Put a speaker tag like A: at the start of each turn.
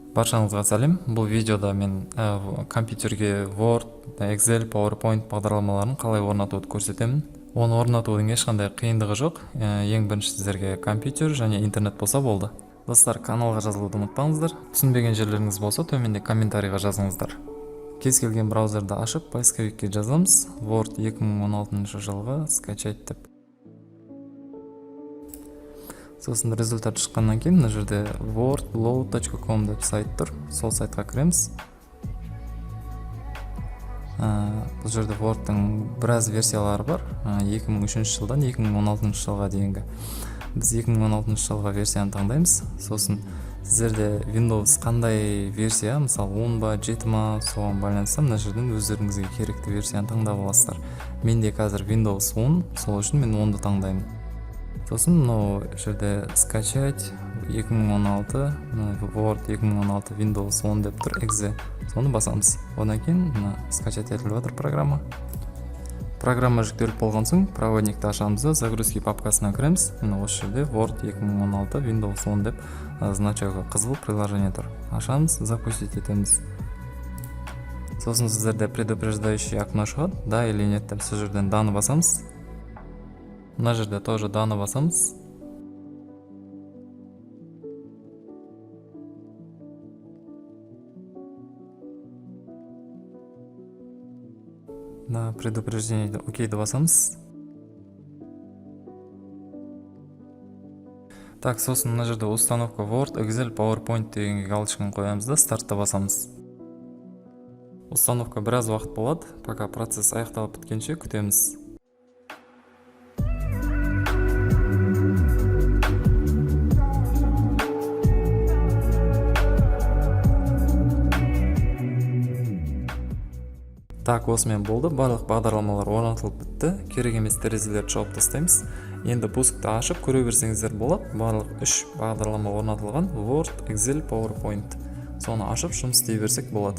A: Баршаңызға сәлем! Бұл видеода мен компьютерге Word, Excel, PowerPoint бағдарламаларын қалай орнатуды көрсетемін. Оны орнатудың ешқандай қиындығы жоқ. Ең бірінші сіздерге компьютер және интернет болса болды. Достар, каналға жазылуды ұмытпаңыздар. Түсінбеген жерлеріңіз болса, төменде комментарийға жазыңыздар. Кез келген браузерді ашып, поисковикке жазамыз Word 2016 жылғы скачать деп. Сосын результат шыққаннан кейін мына жерде wordload.com деп сайт тұр, сол сайтқа кіреміз. Бұл жерде Wordтың біраз версиялары бар, 2003 жылдан 2016 жылға дейінгі. Біз 2016 жылғы версияны таңдаймыз. Сосын сіздерде Windows қандай версия, мысалы 10 ба, 7 ма, соған байланысты мына жерден өздеріңізге керекті версияны таңдап аласыздар. Менде қазір Windows 10, сол үшін мен 10-ды таңдаймын. Сосын мынау жерде «Скачать 2016», мына Word 2016 Windows 10 деп тұр, exe, соны басамыз. Одан кейін мына скачать етіліп жатыр программа. Программа жүктеліп болған соң, проводникті ашамыз да, «Загрузки» папкасына кіреміз. Міне, осы жерде Word 2016 Windows 10 деп значогы қызыл приложение тұр. Ашамыз, запустить етеміз. Сосын сіздерде предупреждающий окно шығады, «Да» или «Нет» деп. Сол жерден «Да» ны басамыз. Мына жерде тоже «Да» ны басамыз. На предупреждение «Окей» ді басамыз. Так, сосын мына жерде «Установка Word, Excel, PowerPoint» дегенге галочканы қоямыз да, «Стартты» басамыз. Установка біраз уақыт болады, пока процесс аяқталып біткенше күтеміз. Так, осымен болды, барлық бағдарламалар орнатылып бітті. Керек емес терезелерді жауып тастаймыз. Енді пускты ашып көре берсеңіздер болады. Барлық үш бағдарлама орнатылған: Word, Excel, PowerPoint. Соны ашып жұмыс істей берсек болады.